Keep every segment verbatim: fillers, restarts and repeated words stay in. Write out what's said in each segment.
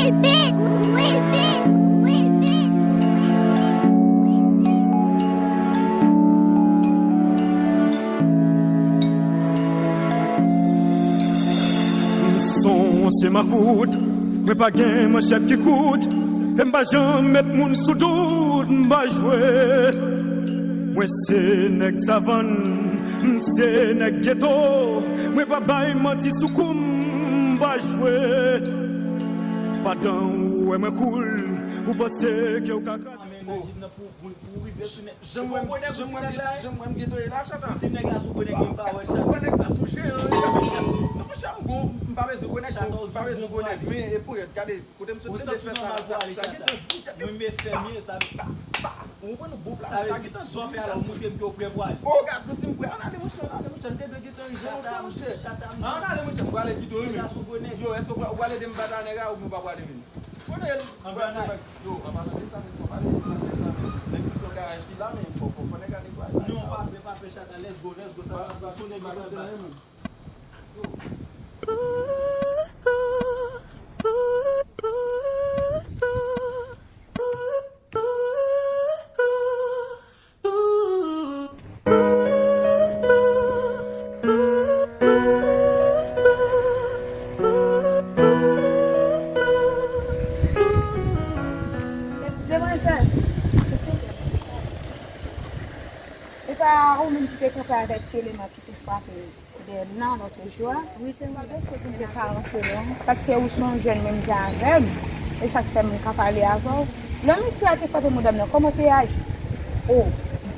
M se yon ansyen makout, mwen pa gen manchèt ki kout, e m pa janm met moun sou dout, m pa jwe. Mwen se nèg savann, m se nèg geto, mwen pa bay manti sou kou m, m pa jwe. Pandan ou wè mwen koul, ou panse ke w ka kraze. Jan m wè m, jan m wè m, jan m wè m geto ye la, Chata. Ou di nèg la sou gwo nèg, men m pa wè Chata. Ou nèg sa sou chen, hein, nèg sa sou chen. Non, monchè, m gon, m pa bezwen gwo nèg, m pa bezwen gwo nèg. Men, e pou yèt, gade, kote m sot tande fè sa, sa, sa gentan di tèt yo. Mwen, men fèmye, sa. Ou konprann nou bon plas, sa gentan di. Sa w fè a la, ou montre m ke w prè pou ale. O, gason, si m prè, ann ale, monchè, ann ale, monchè, m te dwe gentan rive lontan, monchè. Ann ale, monchè, m prale kite w, men. Yo, èske w pra-, w prale ede m batay nèg la, oubyen w pa prale vini? Kote l? Anba nèg. Yo, an palan de sa, men fò pale, ann de sa, men. Menm si se yon garaj ki la, men fò, fò, fò nèg la netwaye bagay sa. Non, pa pè, pa pè, Chata, let's go, let's go, sa va, sou nèg yo anba. Demwazèl, e pa ou menm ki te kanpe avèk ti eleman ki te frape dèyè m nan lòt jou a? Wi, se mwen. Ou te ka rantre non, paske ou se yon jèn menm jan avè m, e sa k fè m ka pale avè w. Lè misye a te frape madam nan, kòman w te reyaji? O,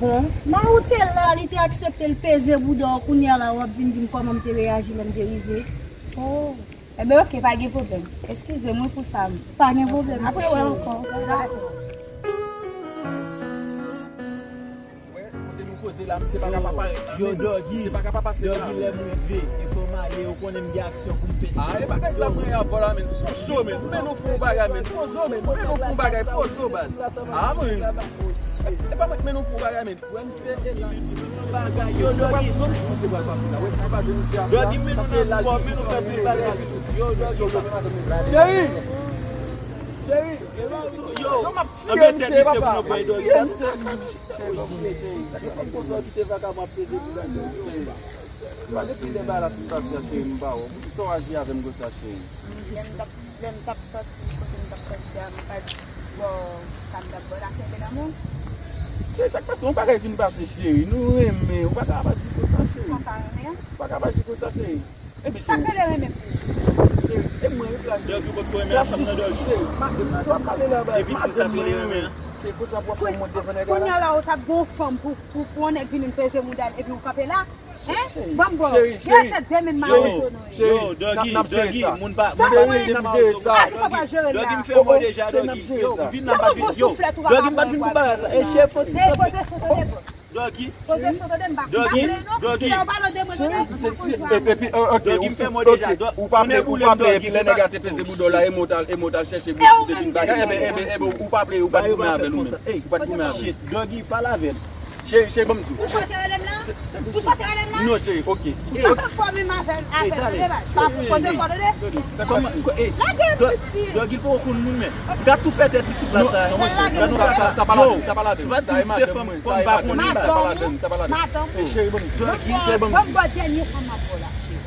bon. Mari w te la, li te aksepte l peze bouda w, kounye a la w ap vin di m kòman m te reyaji lè m te rive. O, enben oke, pa gen pwoblèm. Eskize m wi pou sa. Pa gen pwoblèm, ti cheri. Apre wè ankò. Dakò. Wè, kote nou koze la, misye pa ka pa parèt la. Yo, Doggy, misye pa ka pa pase la. Doggy, lè m rive, e fò m ale, ou konnen m gen aksyon pou m fè. A, e bagay sa mwen avè w la, men, sou cho, men. Men nou fè yon bagay, men. Poze w, men. Men nou fè yon bagay, poze w, baz. A, mwen. E pa mwen k men nou fè yon bagay, men. Wè, misye, e la. Bagay, yo, Doggy. Doggy, men nou nan spò, men nou fè tout bagay. Yo, Doggy. Cheri! Cheri! Yo, m ap tiye misye, papa. M ap tiye misye. Cheri, cheri, cheri, sa k fè m konsa w kite vagabon ap peze pou gade w. Cheri, pa depi lè bagay la fin pase a, cheri, m pa wè w. Poukisa w aji avè m konsa, cheri? Lè m t ap, lè m t ap sòti, kote m t ap sòti a, m pa t bò sa m t ap bò la, kenbe nan men w. Cheri, sa k pase? Yon bagay vin pase, cheri. Nou renmen. Ou pa ka ap aji konsa, cheri. Konsa renmen? Ou pa ka ap aji konsa, cheri. Epi sa k rele renmen pou ou? E mwen, epi la, cheri. Doggy, ou potko renmen ansanm nan, Doggy? Cheri, madanm, sa w ap pale la, baz. Epi pou sa k rele renmen an? Cheri, konsa pou w ap fè w monte devan nèg la? Kounye a la, ou t ap gen yon fanm pou, pou, pou yon nèg vin peze mouda l, epi w kanpe la? Hein? Ban m bò. Cheri, cheri, cheri, cheri, n ap, n ap jere sa. Cheri, n ap jere sa. Doggy, m fè mwen deja, Doggy. Yo, m vin la, m pa vin. Yo, Doggy, m pa t vin pou bagay sa. E cheri, fò ti tann. Doggy. Doggy, Doggy, Doggy, m fè mwen deja. Doggy, ou pa ple, ou pa ple, epi lè nèg la te peze bouda w la, e mò t al, e mò t al chèche bouch pou te vin bagay. Enben, enben, enben, ou pa ple, ou pa t goumen avè l ou menm. Ou pa t goumen avè l. Doggy, pale avè l. Cheri, cheri, ban m di w. Ou sot rele m la? Ou sot rele m la? Non, cheri, oke. Ou pa ka fò menm avè l, avè l, tande baz. Pa pou koze kò, tande. Sa kòmanse. Lage m piti. Doggy, l poko konn moun menm. Gad tou fè tèt li sou plas la. Non, monchè, gad nou kaka. Sa pa ladann, sa pa ladann. Yo, si w pa t vin se fanm, fanm pa konnen baz. Sa pa ladann, sa pa ladann. Madanm. Cheri, ban m di w. Doggy, cheri, ban m di w. Ban m ba w dènye sa m ap ba w la, cheri.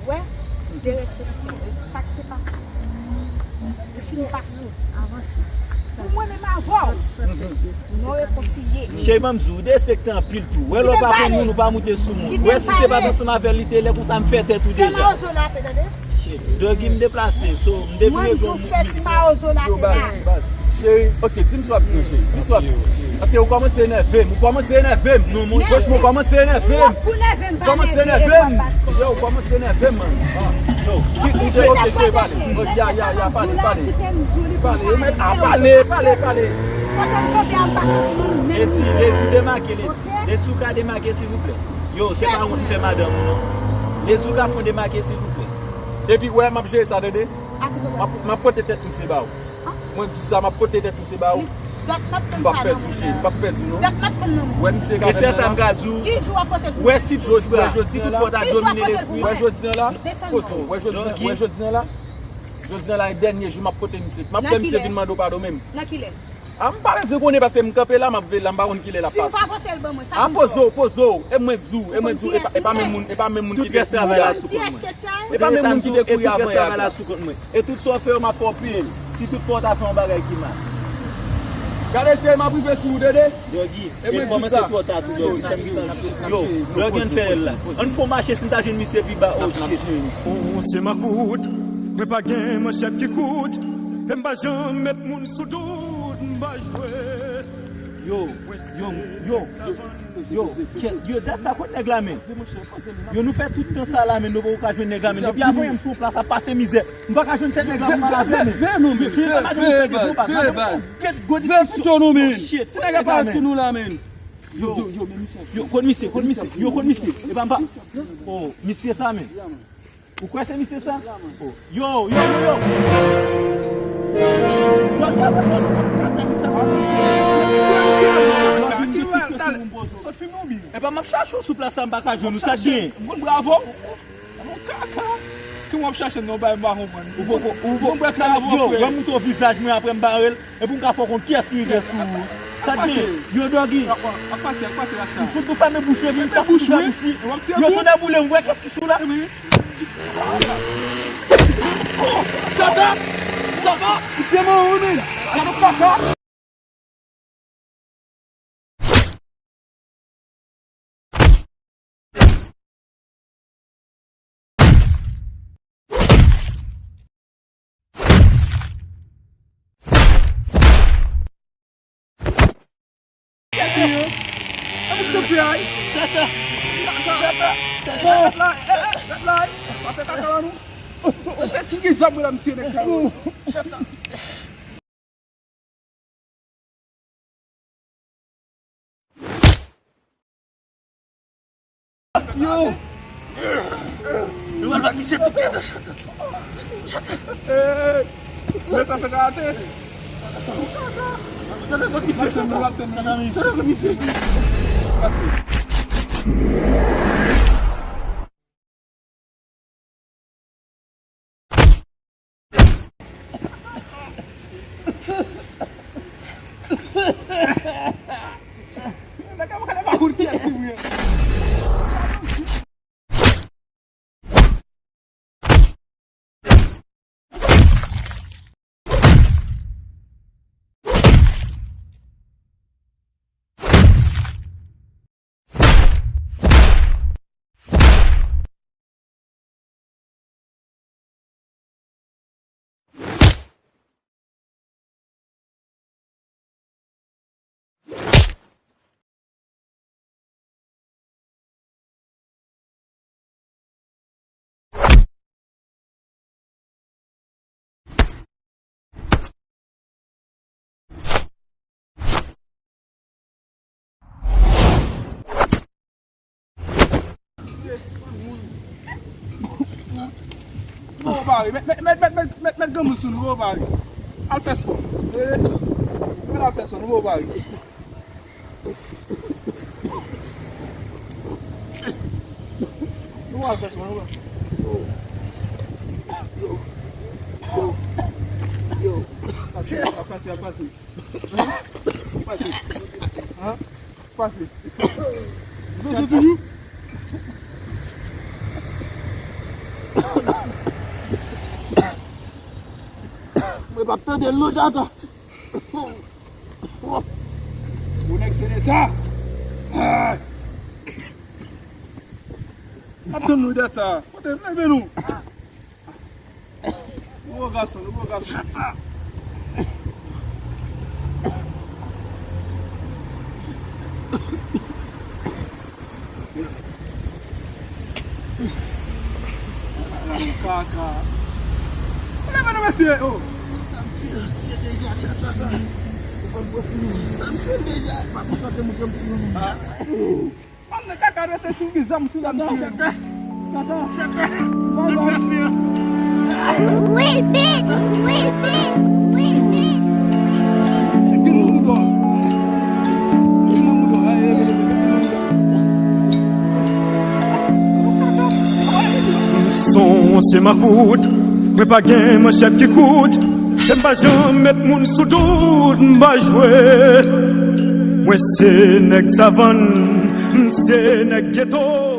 Ou wè, m te respekte w. E sa k te pase? Li fin pase. Avanse. Pou mwen menm avè w, nou rekonsilye. Cheri, ban m di w, ou derespekte anpil tou. Wè lè w pa konn moun, ou pa moute sou moun. Wè si se pa t ansanm avè l li te lè konsa, m fè tèt ou deja. Fè mawozo la, tande? Doggy, m deplase, so, m te vin regle yon misyon. Yo, baz, baz. Cheri, oke, di m sa w ap di, cheri. Di sa w ap di. Paske ou kòmanse enève m, ou kòmanse enève m. Non, mon frè. Franchman, ou kòmanse enève m. Ou kòmanse enève m. Yo, ou kòmanse enève m, man. Yo, ki, oke, oke, cheri, pale. Oke, ya, ya, ya, pale, pale. Pale, pale, pale, pale. Lady, Lady, demake, Lady. Lady, ou ka demake, silvouplè? Yo, se pa wont fè madanm ou, non. Lady, ou ka fè w demake, silvouplè? Epi, wè, m ap jere sa, tande. M ap, m ap pote tèt misye ba ou. Mwen di sa, m ap pote tèt misye ba ou. M p ap pèdi w, cheri, m p ap pèdi w, non. Wè misye ka fè sa m ka di w. Wè si tout, wè jodi, si tout fwa w ta domine lespri. Wè jodi an la. Kote w, wè jodi an, wè jodi an la. Jodi a la, e dènye jou m ap kote misye. M ap fè misye vin mande w padon menm. Nan kilè? A, m pa bezwen konnen paske m kanpe la, m ap veye la, m pa konn kilè l ap pase. Si m pa vote l ban mwen, sa ki pou w? A, poze w, poze w. E mwen di w, e mwen di w, e pa, e pa menm moun, e pa menm moun ki te kouri a. E pa menm moun ki te kouri avan y a. E tout sa w fè yo, m ap fè w peye l. Si tout fwa w ta fè yon bagay ki mal. Gade cheri, m ap rive sou ou, Dede. Doggy, e mwen di sa. Kòmanse twò ta tou, Doggy. Sa m di w. Yo, Doggy, ann fè l la. Ann fè yon mache, si n ta jwenn misye pi ba, oh shit. Bon, se makout, mwen pa gen manchèt ki kout, e m pa janm met moun sou dout, m pa jwe. Yo, yo, yo, yo, yo, dat sa kot nèg la men. Yo, nou fè tout tan sa la men, nou poko ka jwenn nèg la men. Depi avan yè m sou plas ap pase mizè. M pa ka jwenn tèt nèg la pou m pale avè l men. Veye non men, veye, veye baz, veye baz. Veye pou tande non men. Shit, si nèg la pale sou nou la men. Yo, yo, yo, men misye. Yo, kot misye, kot misye, yo, kot misye. E pa m pa. Oh, misye sa men. Ou kwè se misye sa? Oh, yo, yo, yo, yo. Yo, yo, yo, yo. Sot fim non byen. E pa m ap chache w sou plas la, m pa ka jwenn ou, sa k gen? M konn bravo. Mwen kaka. Ki w ap chache nan bay m pa konprann. Ou poko, ou poko, sa yo, yo moutre w vizaj mwen apre m bare l, epi m ka fè w konn kiyès ki rive sou ou. Sa k gen? Yo, Doggy. Ak pase, ak pase, rasta. M fout nou fèmen bouch li, m fout nou fèmen bouch li. Yo, tonnè boule m, wè kiyès ki sou la. Chata! Chata! Misye mò wi men! Chata kaka! Yo! Nou al bat misye tou kèt, chata. Chata. Hey! Mwen sa fè karate. Gade kot misye. Gade kot misye. Nouvo pari. Mèt, mèt, mèt, mèt, mèt, mèt, mèt granmoun sou nouvo pari. Al fè spò. Mèt al fè spò, nouvo pari. Nou al fè spò, nou al. Yo. Yo. Pase, pase, pase. Pase. Pase. Pase toujou. Mwen p ap tande l non, Jata. Bon nèg se leta. Ap tann nou dat sa. Kote, leve nou. Nouvo gason, nouvo gason. Kaka. Leve nou, mesye. Oh. Pann nan kaka rete sou vizaj m sou la misye. Chaka. Chaka. Chaka. Bye bye. Will Beat, Will Beat, Will Beat, Will Beat. Son se makout. Mwen pa gen manchèt ki kout, e m pa janm met moun sou dout, m pa jwe. Mwen se nèg savann, m se nèg geto.